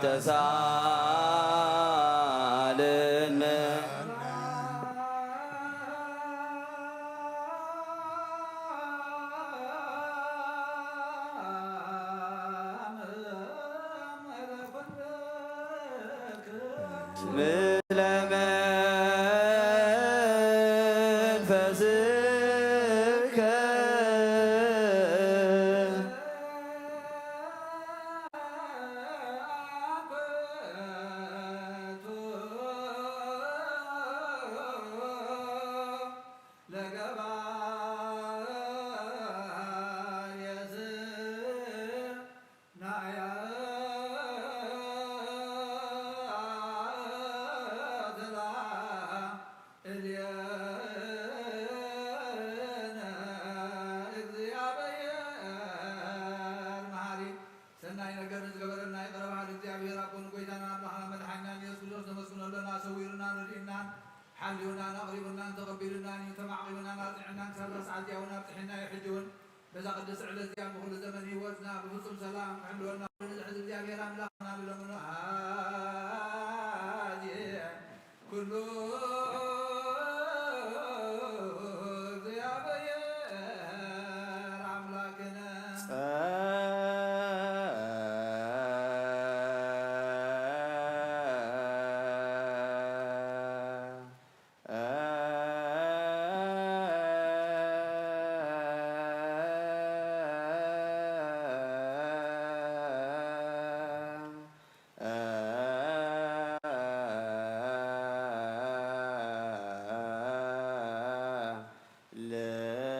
ተሳለነ። ምስለ መንፈስከ ሰናይ ነገር ንዝገበረልና ይቕረ በሃሊ እግዚኣብሔር ኣቦን ጎይታናን ኣምላኽና መድሓኒናን ኢየሱስ ክርስቶስ ነመስግኖ ኣለና። ሰዊሩናን ረዲኡናን ሓልዩናን ኣቕሪቡናን ተቐቢሉናን እዩ። ተማዕቒቡናን ኣጽኒዑናን ክሳብ እዛ ሰዓት እዚኣ እውን ኣብጽሒና እዩ። ሕጂ እውን በዛ ቅድስቲ ዕለት እዚኣ ብኹሉ ዘመን ህይወትና ብፍጹም ሰላም ክሕልወና ኩሉ ንዝሕዝ እግዚኣብሔር ኣምላኽና ንለምኖ። ኣዜ ኩሉ እግዚኣብሔር ኣምላክነ።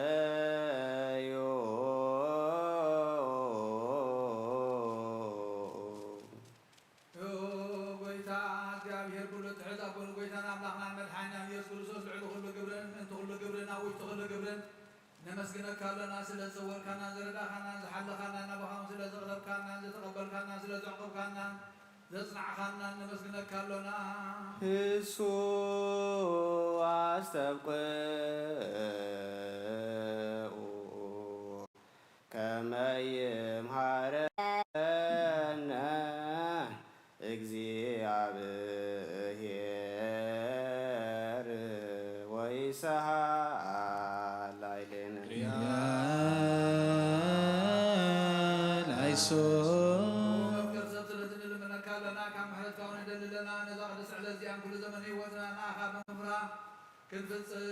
ለዮ። ኦ ጎይታ እግዚኣብሔር ኩሉ ትሕት ኣቦን ጎይታን ኣምላኽናን መድሓኒናን ኢየሱስ ክርስቶስ ልዕሊ ኩሉ ግብርን ምእንቲ ኩሉ ግብርን ኣብ ውሽጢ ኩሉ ግብርን ነመስግነካ ኣሎና ስለ ዝሰወርካናን ዝረዳእካናን ዝሓለኻናን ናባኻውን ስለ ዘቕረብካናን ዘተቐበልካናን ስለ ዘዕቆብካናን ዘጽናዕኻናን ነመስግነካ ኣሎና። እሱ ኣስተብቅዑ ከመ ይምሃረነ እግዚኣብሔር ወይሰሃል ላዕሌነ። ላይሶ መፍቀር ሰብ ስለዚ ንልምነካ ኣለና፣ ካብ ምሕረትካ እውን ንደሊ ኣለና። ነዛ ቅድስቲ ዕለት እዚኣን ኩሉ ዘመን ህይወትና ንኣኻ ብምፍራ ክንፍጽም፣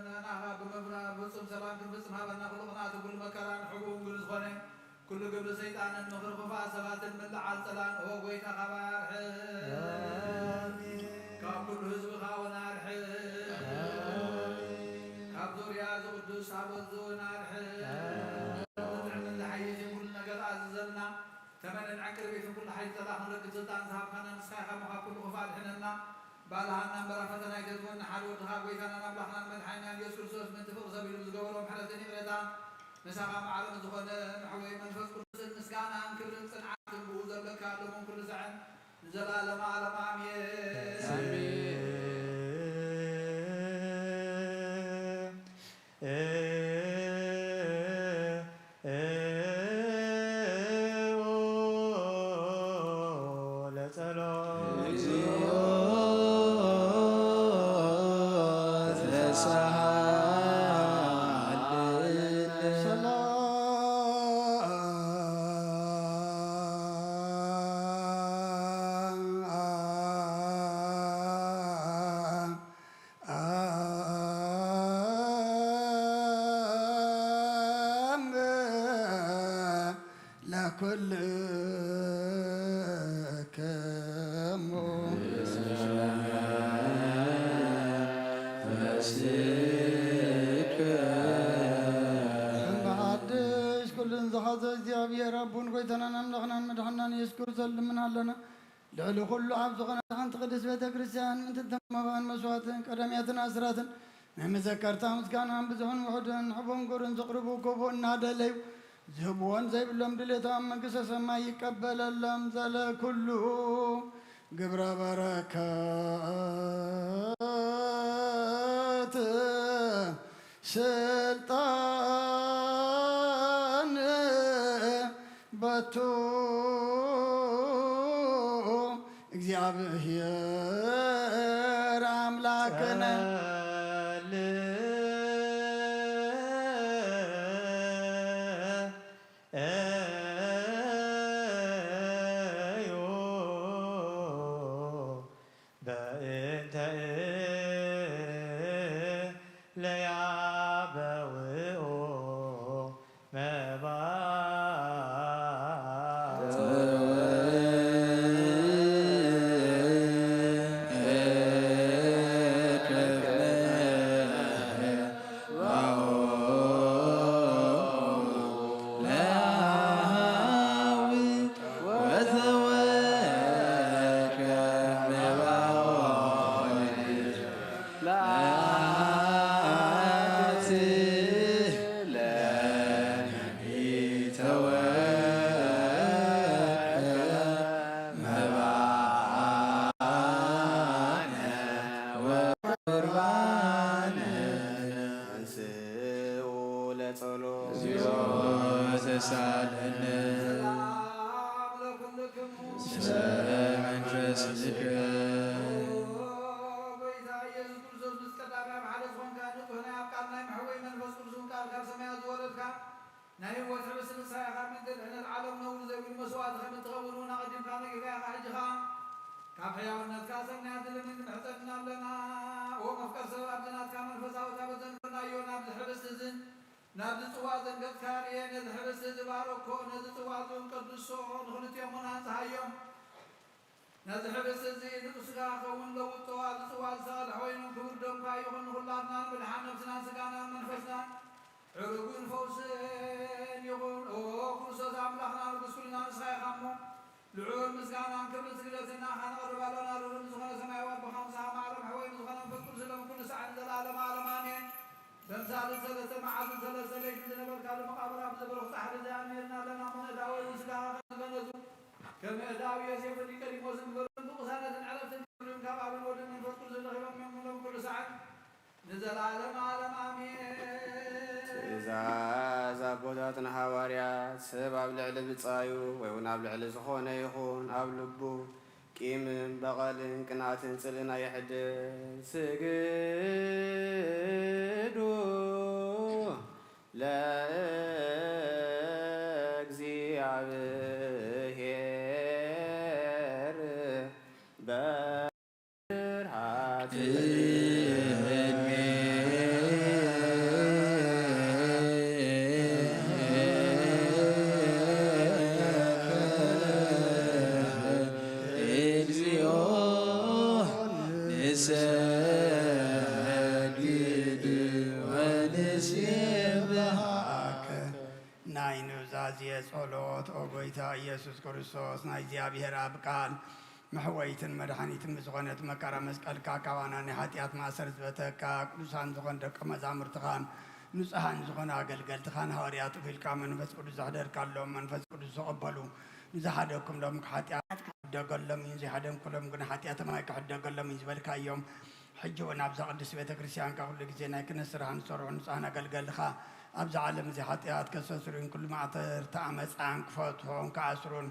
ንኣኻ ብምፍራ ፍጹም ሰላም ክንፍጽም ሃበና። ኩሉ ቅንኣትን ኩሉ መከራን ሕቡእን ግን ዝኾነ ኩሉ ግብሪ ሰይጣንን ምኽሪ ክፉኣት ሰባትን ምልዓል ጸላእን፣ ኦ ጎይታ፣ ካባይ ኣርሕቕ። ኣሜን። ካብ ኩሉ ህዝብኻ እውን ኣርሕቕ። ኣሜን። ካብ ዙርያ እዚ ቅዱስ ታቦት እዚ እውን ኣርሕቕ። ኣሜን። ጥዕምን ዝሓይሽ ኩሉ ነገር ኣዝዘልና። ተመንን ዕንቅርቢትን ኩሉ ሓይሊ ጸላእ ክንረክብ ስልጣን ዝሃብካና ንስኻ ኢኻ እሞ ካብ ኩሉ ክፉእ ኣድሕነና። ባልሃና እምበር ኣብ ፈተና ኣይተእትወና። ሓደ ወድኻ ጎይታናን ኣምላኽናን መድሓኒናን ኢየሱስ ክርስቶስ ምእንቲ ፍቕሪ ሰብ ኢሉ ብዝገበሮ ምሕረትን ይቕሬታን ምሳኻ ማዕረ ዝኾነ ንሕወይ መንፈስ ቅዱስን ምስጋናን ክብርን ጽንዓትን ብኡ ዘለካ ሎምን ኩሉ ሰዐን ንዘላለማ ዓለም ኣሜን። ኣሜን። ለጸሎት። እግዚኦ ተሳሃለነ። ሰላም ለኩልክሙ። እምበኣድሽ ኩልን ዝሓዘ እግዚኣብሔር ኣቦን ጎይታናን ኣምላኽናን መድሓናን ኢየሱስ ክርስቶስ ልምን ኣለና። ልዕሊ ኩሉ ኣብ ዝኾነት ሓንቲ ቅድስት ቤተ ክርስቲያን ምእንቲ ተማባእን መስዋዕትን ቀዳሚያትን ኣስራትን ናይ መዘከርታ ምስጋና ብዙሕን ውሑድን ሕቡን ግብርን ዝቕርቡ ክቡእ እናደለዩ ዝህብዎን ዘይብሎም ድሌቶም ኣብ መንግስተ ሰማይ ይቀበለሎም። ዘለ ኩሉ ግብረ በረከት ስልጣን በቱ እግዚአብሔር አምላክነ። ጸልዩ በእንተ ለያበውኦ መባ ተሳለነ። ሰላም ለኩልክሙ። ስለ መንፈስከ። ኦ ጎይታ ኢየሱስ ክርስቶስ፣ ምስ ቀዳማይ ኣብ ሓደ ዝኾንካ ንጹህ ናይ ኣብ ቃል ናይ መሕወይ መንፈስ ቅዱስ እውን ቃል ካብ ሰማያት ዝወረድካ ናይ ህይወት ሕብስቲ ንስኻ ኢኻ። ምእንቲ ድሕነት ዓለም ነውሪ ዘይብሉ መስዋእቲ ከም እትኸውን እውን ኣቐዲምካ ነጊርካ ኢኻ። ሕጂ ኸኣ ካብ ሕያውነትካ ሰናያት ንልምን ንምሕጸንና ኣለና። ኦ መፍቀር ሰብ፣ ኣብዚ ናትካ መንፈሳዊ ታቦት ዘንበርናዮ ናብዚ ሕብስቲ እዚ ናብዚ ጽዋእ ዘንገጽካ ርኤ፣ ነዚ ሕብስቲ እዚ ባረኮ፣ ነዚ ጽዋእ እዚ እውን ቀድሶ፣ ንኽልቲኦም እውን ኣንጽሃዮም። ነዚ ሕብስቲ እዚ ንጹህ ስጋ ክኸውን ለውጦ፣ ኣብዚ ጽዋእ ዝተቐድሐ ወይኑ ክቡር ደምካ ይኹን፣ ንኹላትና ንምድሓን ነብስናን ስጋናን መንፈስናን ዕሩግን ፈውስን ይኹን። ኦ ክርስቶስ ኣምላኽና ንጉስ ኩልና ንስኻ ኢኻ እሞ፣ ልዑል ምስጋናን ክብርን ስግደትን ንዓኻ ነቕርብ ኣለና። ርሩም ዝኾነ ሰማያዊ ኣቦኻ፣ ምሳኻ ማዕረ መሕወይ ዝኾነ መንፈስ ቅዱስ፣ ሎም ኩሉ ሰዓት ንዘለኣለመ ዓለም ኣሜን። በምሳሌ ሰለስተ መዓልትን ሰለስተ ለይትን ዝነበርካሉ መቓብር፣ ኣብዚ ብሩኽ ጻሕሊ እዚ ኣንቢርና ኣለና እሞ፣ ንእዳወይ እውን ስጋኻ ከም ዝገነዙ፣ ከም እዳዊ ዮሴፍን ኒቆዲሞስን ዝበሉ ቅሳነትን ዕረፍትን ክብርን ካብ ኣብን ወልድን መንፈስ ቅዱስን ረኺቦም እዮም። ሎም ኩሉ ሰዓት ንዘለዓለመ ዓለም ኣሜን። ትእዛዝ ኣቦታትና ሃዋርያት፣ ሰብ ኣብ ልዕሊ ብጻዩ ወይ እውን ኣብ ልዕሊ ዝኾነ ይኹን ኣብ ልቡ ቂምን በቐልን ቅንኣትን ጽልእን ኣየሕድር። ስግዱ ለእግዚኣብሔር በ ናይ ኑዛዜ ጸሎት። ኦ ጎይታ ኢየሱስ ክርስቶስ፣ ናይ እግዚኣብሔር ኣብ ቃል መሕወይትን መድሓኒትን ብዝኾነት መከራ መስቀልካ፣ ካባና ናይ ሓጢኣት ማእሰር ዝበተካ፣ ቅዱሳን ዝኾኑ ደቀ መዛሙርትኻን ንጹሃን ዝኾኑ ኣገልገልትኻን ሃዋርያት እኺልካ መንፈስ ቅዱስ ዘሕደርካሎም፣ መንፈስ ቅዱስ ዝቐበሉ፣ ንዝሓደግኩምሎም ሓጢኣት ክሕደገሎም እዩ፣ ዘይሓደግኩሎም ግን ሓጢኣቶም ኣይክሕደገሎም እዩ ዝበልካዮም። ሕጂ እውን ኣብዛ ቅድስት ቤተ ክርስቲያንካ ኩሉ ግዜ ናይ ክህነት ስራሕን ዝሰርሑ ንጹሃን ኣገልገልትኻ፣ ኣብዚ ዓለም እዚ ሓጢኣት ከስተስርዩን ኩሉ ማዕተርታ ዓመጻን ክፈትሑን ክኣስሩን፣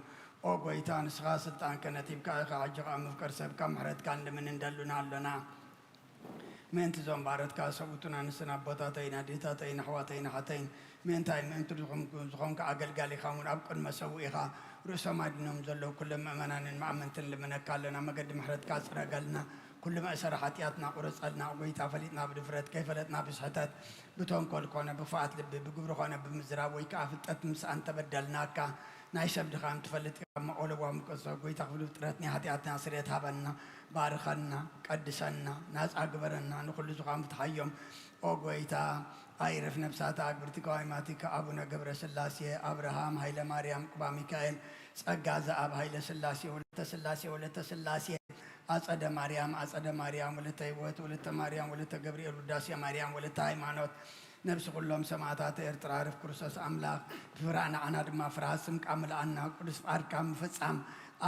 ኦ ጎይታ፣ ንስኻ ስልጣን ከነቲብካ ኢኻ። ሕጂ ኸኣ ምፍቀር ሰብካ ምሕረትካ ንልምን እንደሉና ኣሎና። ምእንቲ እዞም ባሮትካ ሰብኡትና ንስን ኣቦታተይን ኣዴታተይን ኣሕዋተይን ኣሓተይን ምእንታይ ምእንቲ ዝኾንኩ ኣገልጋሊኻ እውን ኣብ ቅድመ ሰውኢኻ ርእሶም ኣድኖም ዘለዉ ኩሎም ምእመናንን መኣመንትን ልምነካ ኣለና። መገዲ ምሕረትካ ጽረገልና። ኩሉ መእሰሪ ሓጢኣትና ቁረጸልና። ኦ ጎይታ፣ ፈሊጥና ብድፍረት፣ ከይፈለጥና ብስሕተት፣ ብተንኮል ኮነ ብኽፍኣት ልቢ፣ ብግብሪ ኮነ ብምዝራብ ወይ ከኣ ፍልጠት ምስኣን ተበደልናካ። ናይ ሰብ ድኻም ትፈልጥ ኢኻ እሞ፣ ኦ ለዋህ ምቅሶ፣ ጎይታ፣ ክፍሊ ፍጥረት ናይ ሓጢኣትና ስርየት ሃበና፣ ባርኸና፣ ቀድሰና፣ ናጻ ግበረና፣ ንኹሉ ዝኻም ፍትሓዮም። ኦ ጎይታ፣ ኣይርፍ ነፍሳት ኣግብርቲ ቀዋይማቲከ ኣቡነ ገብረ ስላሴ፣ ኣብርሃም ሃይለ ማርያም፣ ቅባ ሚካኤል፣ ጸጋ ዘኣብ ሃይለ ስላሴ፣ ወለተ ስላሴ፣ ወለተ ስላሴ፣ ኣጸደ ማርያም፣ ኣጸደ ማርያም፣ ወለተ ህይወት፣ ወለተ ማርያም፣ ወለተ ገብርኤል፣ ውዳሴ ማርያም፣ ወለተ ሃይማኖት፣ ነብሲ ኩሎም ሰማዕታት ኤርትራ፣ ዕርፍ ክርስቶስ ኣምላኽ፣ ብፍርሃ ንዓና ድማ ፍርሃት ስምካ ምልኣና፣ ቅዱስ ፍቓድካ ምፍጻም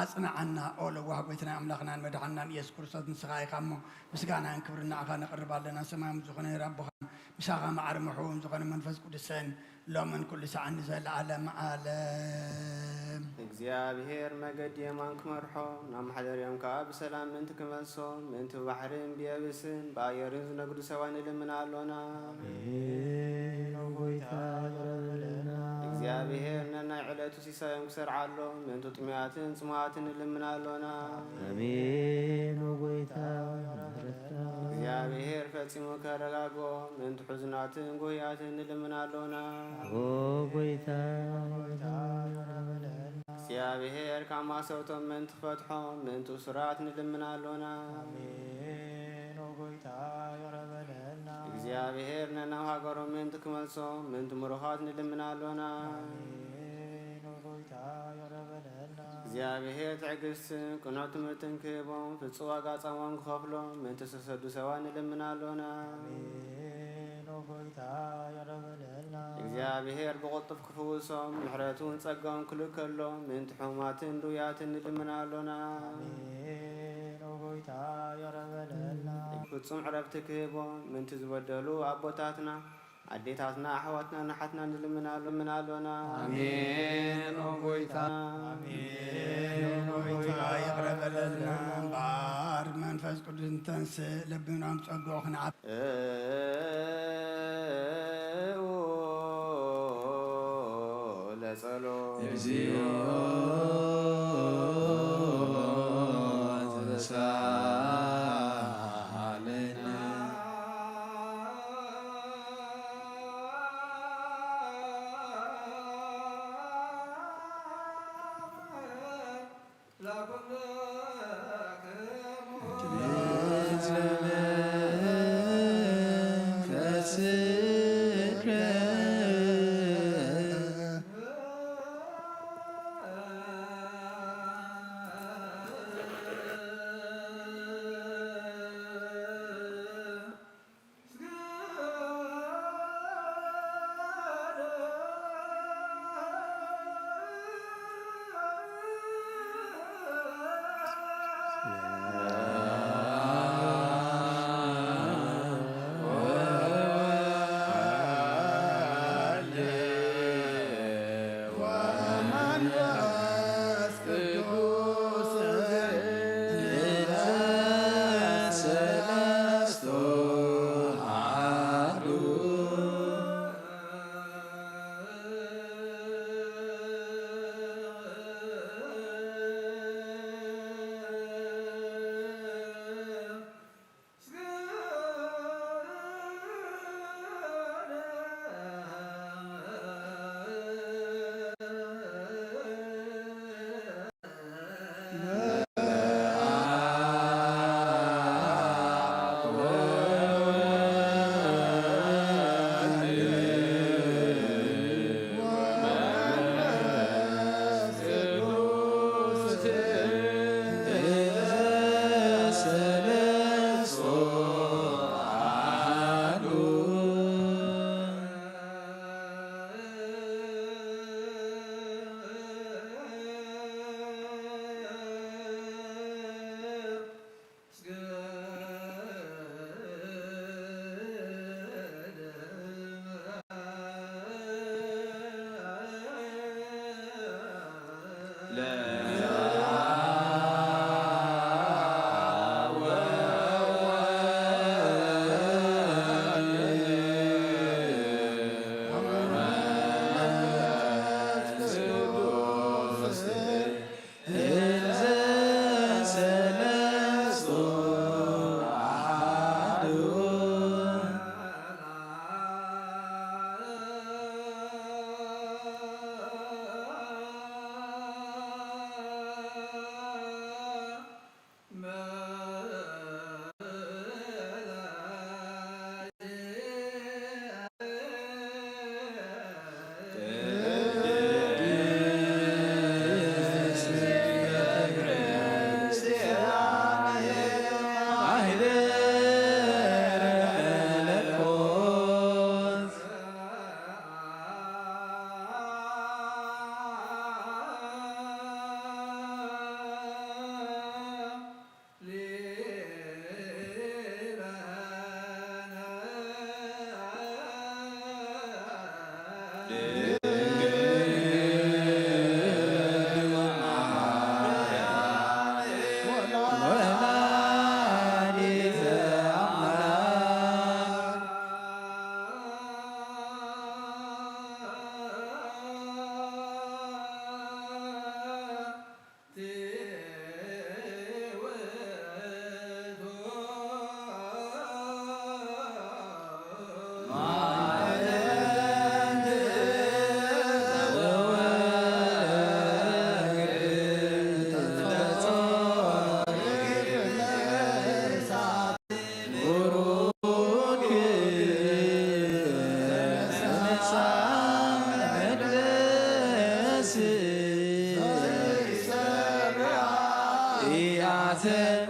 ኣጽንዓና። ኦ ለዋህ ጎይትናን ኣምላኽናን መድሓንናን ኢየሱስ ክርስቶስ፣ ንስኻ ኢኻ እሞ፣ ምስጋናን ክብርን ንዓኻ ነቕርብ ኣለና። ሰማያዊ ዝኾነ ኣቦኻን ምሳኻ ማዕረ ምሕውን ዝኾነ መንፈስ ቅዱስን፣ ሎምን ኩሉ ሰዓን ንዘለዓለም ዓለም። እግዚኣብሔር መገዲ የማን ክመርሖ፣ ናብ ማሕደርዮም ከኣ ብሰላም ምእንቲ ክመልሶ፣ ምእንቲ ብባሕርን ብየብስን ብኣየርን ዝነግዱ ሰባት ንልምን ኣሎና። ኣሜን፣ ኦ ጎይታ፣ ይቕረ በለልና። እግዚኣብሔር ነናይ ዕለቱ ሲሳዮም ክሰርዓሎም፣ ምእንቲ ጥሙያትን ጽሙኣትን ንልምን ኣሎና። ኣሜን፣ ኦ ጎይታ፣ ምሕረትካ። እግዚኣብሔር ፈጺሙ ከረጋግኦ፣ ምእንቲ ሕዙናትን ጉህያትን ንልምን ኣሎና። ኦ ጎይታ፣ እግዚኣብሔር ካብ ማእሰርቶም ምእንቲ ክፈትሖም፣ ምእንቲ እሱራት ንልምን ኣሎና። ኣሜን፣ ኦ ጎይታ፣ ይቕረ በለልና። እግዚኣብሔር ነናብ ሃገሮም ምእንቲ ክመልሶም፣ ምእንቲ ምሩኻት ንልምን ኣሎና። ኣሜን፣ ኦ ጎይታ፣ ይቕረ በለልና። እግዚኣብሔር ትዕግስትን ቅኑዕ ትምህርትን ክህቦም፣ ፍጹም ዋጋ ጻማኦም ክኸፍሎም፣ ምእንቲ ዝተሰዱ ሰባት ንልምን ኣሎና። ኣሜን፣ ኦ ጎይታ፣ ይቕረ በለልና። እግዚኣብሔር ብቕልጡፍ ክፍውሶም፣ ምሕረቱን ጸጋኡን ክልእከሎም፣ ምእንቲ ሕሙማትን ድውያትን ንልምን ኣሎና። ኣሜን፣ ኦ ጎይታ፣ ይቕረ በለልና። ፍጹም ዕረፍቲ ክህቦም፣ ምእንቲ ዝበደሉ ኣቦታትና፣ ኣዴታትና፣ ኣሕዋትና፣ ንሓትና ንልምን ኣሎ-፣ ምን ኣሎና። ኣሜን፣ ኦ ጎይታ። ኣሜን፣ ኦ ጎይታ፣ ይቕረ በለልና። እምበኣር መንፈስ ቅዱስ እንተንስእ፣ ልብናም ጸግዑ ክንዓብ። እው ለጸሎት። እግዚኦ ተሳሃለነ።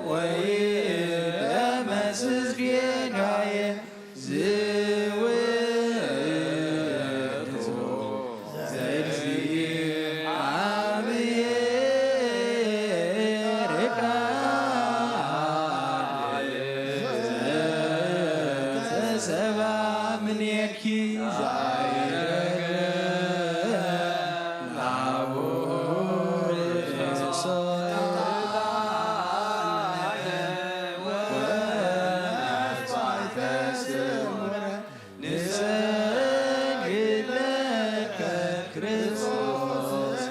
ወይ ደመስስ ጌጋየ ዝውቱ ዘእግዚኣብሔር ቃል ዘተሰብአ እምኔኪ ዛይረገ ላቡ ርእሶ ወነፍሳይተ ስውረ ንሰግድ ለከ ክርስቶስ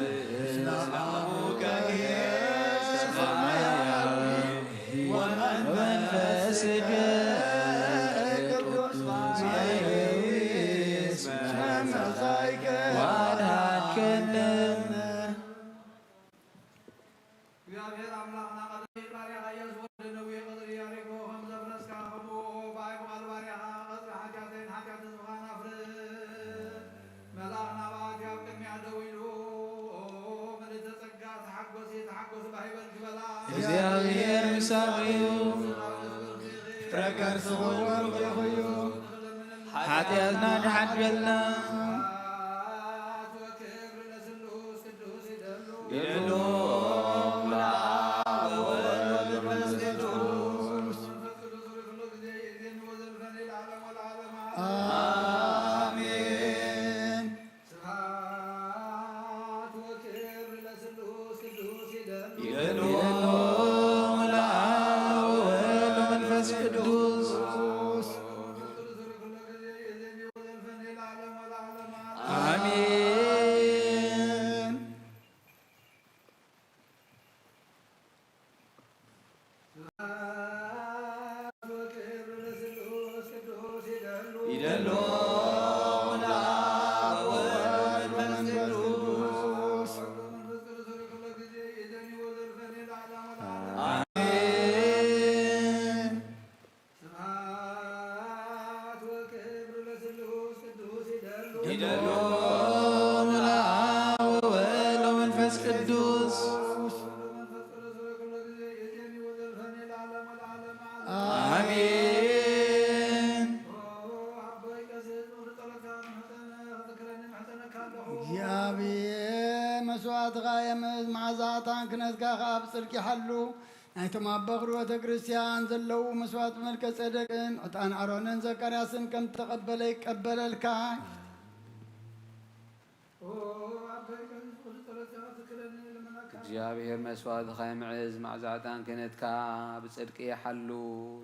ሰማያዊ ወመንፈስ ቅዱስ ማይዊስ መመሳይከ ዋድሃከነ። እግዚኣብሔር ኣምላኽና ቃል ባርያኻ ኢያሱ ወልደ ነዌ ቀጽሪ ያሪኮ ከም ዘፍረስካ፣ ከምኡ ብኣይ ብቓል ባርያኻ ቀጽሪ ሓጢኣተይን ሓጢኣት ህዝብኻን ኣፍርስ። መልኣኽ ናባቲ ኣብ ቅድሚኣ ደው ኢሉ፣ ምልእተ ጸጋ ተሓጎሲ፣ ተሓጎሲ ባህ ይበልኪ በላ። እግዚኣብሔር ምሳኺ እዩ። ፍረ ከርስኺ እውን ፍሬኺ እዩ። ሓጢኣትና ድሓድገልና። ይደሉ ወወልድ ወመንፈስ ቅዱስ። ኣሜን። ስብሐት ወክብር ለስሉስ ቅዱስ ይደሉ። ይደሉ ለአብ ወወልድ ወመንፈስ ቅዱስ። አሜን። ይደሎ ለአብ ወወልድ ወመንፈስ ቅዱስ። አሜን። ስብሐት ወክብር ለስሉስ ቅዱስ ይደሉ። ይደሉ ለአብ ወወልድ ወመንፈስ ቅዱስ። አሜን። እግዚኣብሔር መስዋዕትኻ የምእዝ፣ መዓዛ ዕጣን ክህነትካ ኸኣ ብጽድቂ ይሓሉ። ናይቶም ኣብ በኹሪ ቤተ ክርስቲያን ዘለዉ መስዋዕቲ መልከ ጼዴቅን ዕጣን ኣሮንን ዘካርያስን ከም እተቐበለ ይቀበለልካ። እግዚኣብሔር መስዋዕትኻ የምዕዝ፣ መዓዛ ዕጣን ክህነትካ ብጽድቂ ይሓሉ።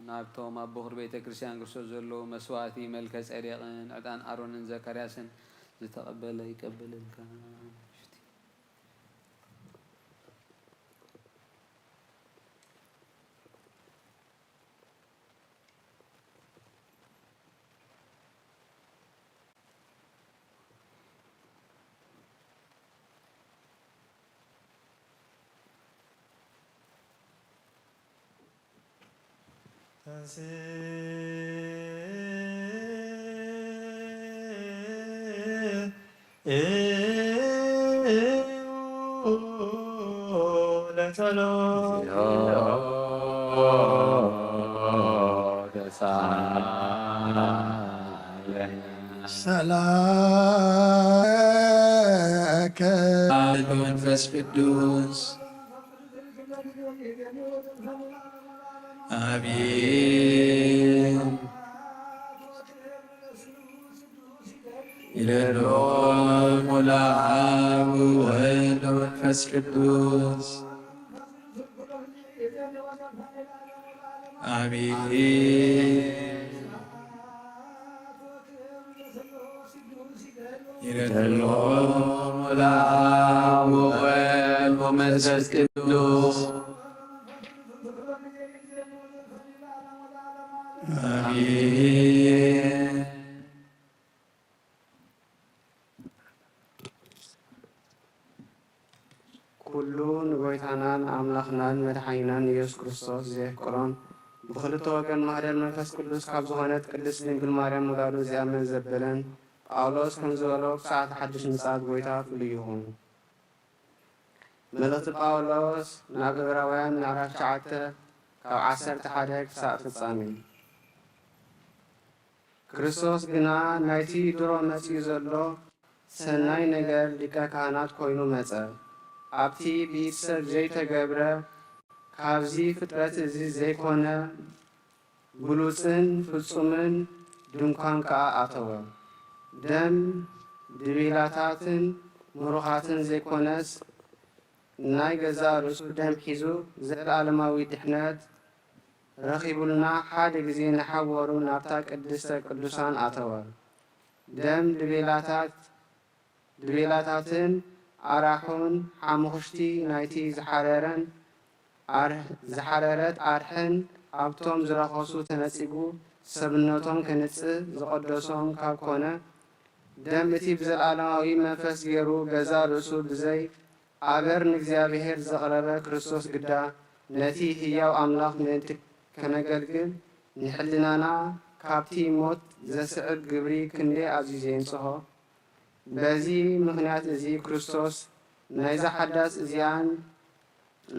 ናብቶም ኣብ በኹሪ ቤተ ክርስቲያን ክርስቶስ ዘለዉ መስዋዕቲ መልከ ጼዴቅን ዕጣን ኣሮንን ዘካርያስን ዝተቐበለ ይቀበለልካ። ሰላም ለከ መንፈስ ቅዱስ። አሜን። ይደሎ ለአብ ወወልድ ወመንፈስ ቅዱስ። አሜን። ይደሎ ለአብ ወወልድ ወመንፈስ ቅዱስ። አሜን። ኩሉ ንጎይታናን ኣምላኽናን መድሓኒናን ኢየሱስ ክርስቶስ ዘየፍቅሮን ብኽልተ ወገን ማህደር መንፈስ ቅዱስ ካብ ዝኾነት ቅድስት ድንግል ማርያም ውላዱ ዘይኣምን ዘበለን ጳውሎስ ከም ዝበሎ ክሳዕ እቲ ሓድሽ ምጽኣት ጎይታ ፍሉይ ይኹን። መልእኽቲ ጳውሎስ ናብ ዕብራውያን ምዕራፍ ትሽዓተ ካብ ዓሰርተ ሓደ ክሳዕ ፍጻሜ። ክርስቶስ ግና ናይቲ ድሮ መጺኡ ዘሎ ሰናይ ነገር ሊቀ ካህናት ኮይኑ መጸ። ኣብቲ ብኢድ ሰብ ዘይተገብረ፣ ካብዚ ፍጥረት እዚ ዘይኮነ ብሉጽን ፍጹምን ድንኳን ከኣ ኣተወ። ደም ድቤላታትን ምሩኻትን ዘይኮነስ፣ ናይ ገዛእ ርእሱ ደም ሒዙ፣ ዘለኣለማዊ ድሕነት ረኺቡልና፣ ሓደ ግዜ ንሓዋሩ ናብታ ቅድስተ ቅዱሳን ኣተወ። ደም ድቤላታት ድቤላታትን ኣራሑን ሓሙኽሽቲ ናይቲ ዝሓረረን ኣር-፣ ዝሓረረት ኣርሕን ኣብቶም ዝረኸሱ ተነጺጉ፣ ሰብነቶም ከንጽህ ዝቐደሶም ካብ ኮነ፣ ደም እቲ ብዘለኣለማዊ መንፈስ ገይሩ ገዛእ ርእሱ ብዘይ ኣበር ንእግዚኣብሔር ዘቕረበ ክርስቶስ ግዳ፣ ነቲ ህያው ኣምላኽ ምእንቲ ከነገልግል፣ ንሕልናና ካብቲ ሞት ዘስዕብ ግብሪ ክንደይ ኣዝዩ ዘየንጽሆ! በዚ ምኽንያት እዚ ክርስቶስ ናይዛ ሓዳስ እዚኣን፣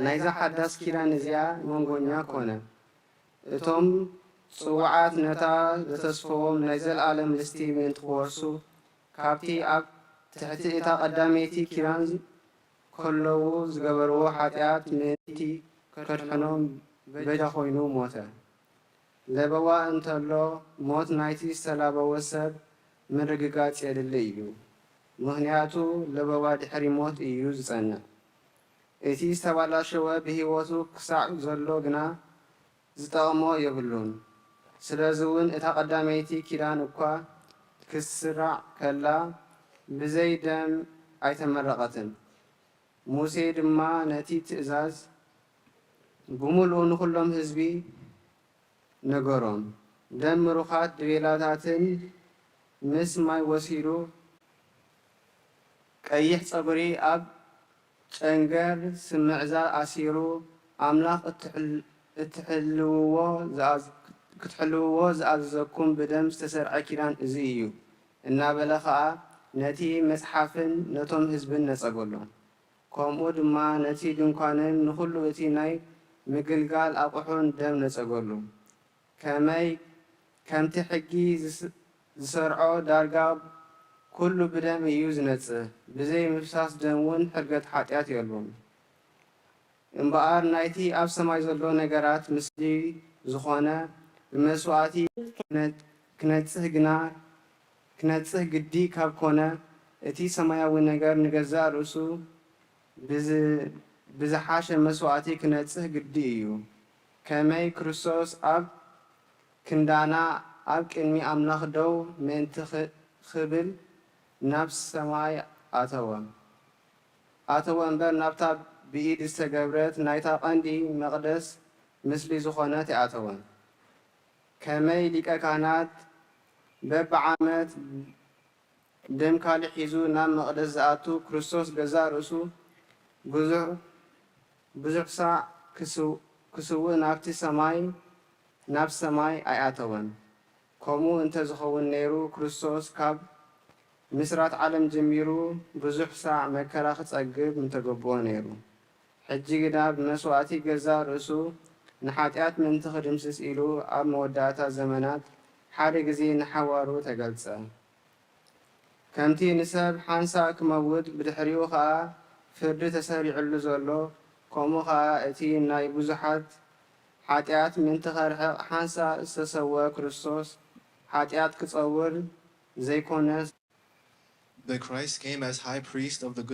ናይዛ ሓዳስ ኪዳን እዚኣ መንጎኛ ኮነ። እቶም ጽዉዓት ነታ ዘተስፈዎም ናይ ዘለኣለም ርስቲ ምእንቲ ክወርሱ፣ ካብቲ ኣብ ትሕቲ እታ ቀዳመይቲ ኪዳን ከለዉ ዝገበርዎ ሓጢኣት ምእንቲ ከድሕኖም በጃ ኮይኑ ሞተ። ለበዋ እንተሎ፣ ሞት ናይቲ ዝተላበወ ሰብ ምርግጋጽ የድሊ እዩ። ምኽንያቱ ለበዋ ድሕሪ ሞት እዩ ዝጸንዕ። እቲ ዝተባላሸወ ብህይወቱ ክሳዕ ዘሎ ግና ዝጠቕሞ የብሉን። ስለዚ እውን እታ ቀዳመይቲ ኪዳን እኳ ክትስራዕ ከላ ብዘይ ደም ኣይተመረቐትን። ሙሴ ድማ ነቲ ትእዛዝ ብምሉኡ ንኹሎም ህዝቢ ነገሮም። ደም ምሩኻት ድቤላታትን ምስ ማይ ወሲዱ ቀይሕ ጸጉሪ ኣብ ጨንገር ስምዕዛ ኣሲሩ፣ ኣምላኽ እትሕል-፣ እትሕልውዎ ዝኣዝ-፣ ክትሕልውዎ ዝኣዘዘኩም ብደም ዝተሰርዐ ኪዳን እዚ እዩ እናበለ ኸኣ ነቲ መጽሓፍን ነቶም ህዝብን ነጸገሎም። ከምኡ ድማ ነቲ ድንኳንን ንኹሉ እቲ ናይ ምግልጋል ኣቑሑን ደም ነጸገሉ። ከመይ፣ ከምቲ ሕጊ ዝስ-፣ ዝሰርዖ ዳርጋ ኩሉ ብደም እዩ ዝነጽህ፣ ብዘይ ምፍሳስ ደም እውን ሕርገት ሓጢኣት የልቦን። እምበኣር ናይቲ ኣብ ሰማይ ዘሎ ነገራት ምስሊ ዝኾነ ብመስዋእቲ ክነ-፣ ክነጽህ ግና፣ ክነጽህ ግዲ ካብ ኮነ፣ እቲ ሰማያዊ ነገር ንገዛእ ርእሱ ብዝ-፣ ብዝሓሸ መስዋእቲ ክነጽህ ግዲ እዩ። ከመይ ክርስቶስ ኣብ ክንዳና ኣብ ቅድሚ ኣምላኽ ደው ምእንቲ ኽ-፣ ክብል ናብ ሰማይ ኣተወ። ኣተወ እምበር ናብታ ብኢድ ዝተገብረት ናይታ ቀንዲ መቕደስ ምስሊ ዝኾነት ኣይኣተወን። ከመይ ሊቀ ካህናት በብዓመት ደም ካልእ ሒዙ ናብ መቕደስ ዝኣቱ፣ ክርስቶስ ገዛእ ርእሱ ብዙሕ፣ ብዙሕ ሳዕ ክስው-፣ ክስውእ ናብቲ ሰማይ፣ ናብ ሰማይ ኣይኣተወን። ከምኡ እንተ ዝኸውን ነይሩ፣ ክርስቶስ ካብ ምስራት ዓለም ጀሚሩ ብዙሕ ሳዕ መከራ ክጸግብ ምተገብኦ ነይሩ። ሕጂ ግና ብመስዋእቲ ገዛእ ርእሱ ንሓጢኣት ምእንቲ ክድምስስ ኢሉ ኣብ መወዳእታ ዘመናት ሓደ ግዜ ንሓዋሩ ተገልጸ። ከምቲ ንሰብ ሓንሳእ ክመውት ብድሕሪኡ ኸኣ ፍርዲ ተሰሪዕሉ ዘሎ፣ ከምኡ ኸኣ እቲ ናይ ብዙሓት ሓጢኣት ምእንቲ ከርሕቕ ሓንሳእ ዝተሰወ ክርስቶስ ሓጢኣት ክጸውር ዘይኮነስ፣ But Christ came as high priest of the good